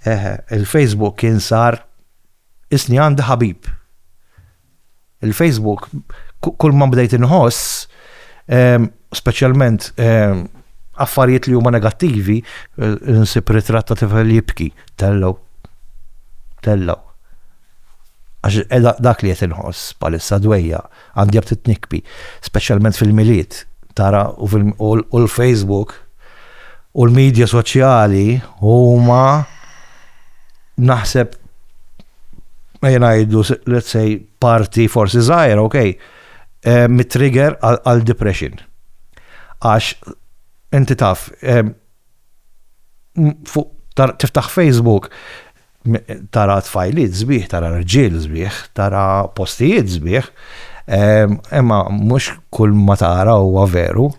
Eħe, il-Facebook kien sar isni għandi ħabib. Il-Facebook, kull ma bdejt inħoss, speċjalment affarijiet li huma negattivi, eh, nsib ritratt ta' tifel jibki, tellow. Tellow. Għax eh, dak li qed inħoss bħalissa dwejja, għandi aptit nikbi, speċjalment fil-Milied, tara u l-Facebook u l-medja soċjali huma naħseb ejja ngħidu let's say parti forsi żgħira, ok, eh, mit-trigger għal depression. Għax inti taf, eh, tiftaħ Facebook, tara tfajliet sbieħ, tara rġiel sbieħ, tara postijiet sbieħ, eh, imma mhux kull ma tara huwa veru.